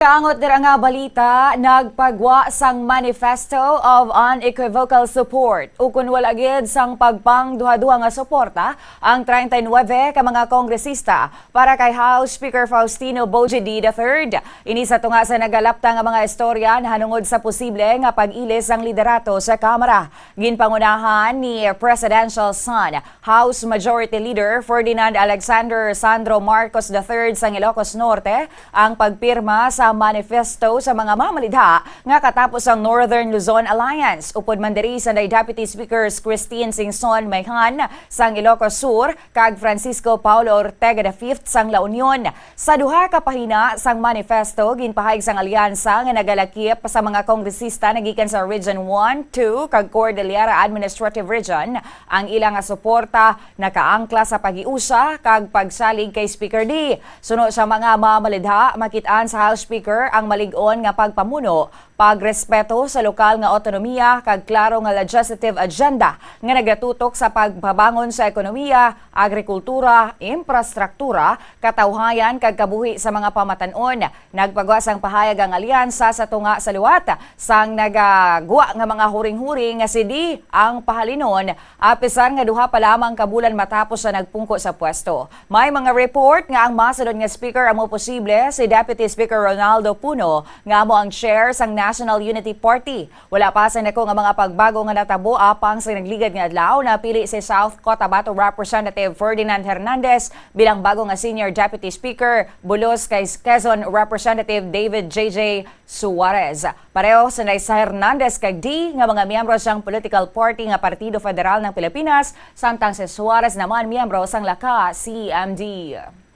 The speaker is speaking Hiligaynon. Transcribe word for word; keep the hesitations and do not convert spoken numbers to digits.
Kaangot dira nga balita, nagpagwa sang manifesto of unequivocal support ukon wala gid sang pagpangduhaduha nga suporta ang treinta y nuebe ka mga kongresista para kay House Speaker Faustino Bogie D the third. Ini sa tunga sa nagalapta nga mga istorya nahanungod sa posible nga pag-ilis sang liderato sa Kamara. Ginpangunahan ni Presidential Son, House Majority Leader Ferdinand Alexander Sandro Marcos the third sang Ilocos Norte ang pagpirma sa manifesto sa mga mamalidha nga katapos ang Northern Luzon Alliance. Upod man diri, sanday Deputy Speakers Christine Singson Mayhan sang Ilocos Sur kag Francisco Paulo Ortega the fifth sang La Union. Sa duha ka pahina sang manifesto, ginpahayag sang alyansa nga nagalakip sa mga kongresista nagikan sa Region one, two kag Cordillera Administrative Region ang ila nga suporta nakaangkla sa paghiusa kag pagsalig kay Speaker D. Suno sa mga mamalidha, makit-an sa House Speaker ang malig-on nga pagpamuno, pagrespeto sa lokal nga autonomiya, kag klaro nga legislative agenda nga nagatutok sa pagpabangon sa ekonomiya, agrikultura, infrastruktura, katawhayan, kag kabuhi sa mga pamatan-on. Nagpagwa sang pahayag ang alyansa sa tunga sa liwat sang nagagwa nga mga huring-huring nga si D ang pahalinon, apisar nga duha pa lamang ka bulan matapos sa nagpungko sa pwesto. May mga report nga ang masunod nga speaker amo posible si Deputy Speaker Ronaldo Puno, nga amo ang chair sang National Unity Party. Wala pa sa nako nga mga pagbago nga natabo apang sa nagligad nga adlaw, napili si South Cotabato Representative Ferdinand Hernandez bilang bago nga Senior Deputy Speaker, bulos kay Quezon Representative David J J Suarez. Pareho sanday sa Hernandez kag D nga mga miyembro sang political party nga Partido Federal ng Pilipinas, samtang si Suarez naman miyembro sang Lakas C M D.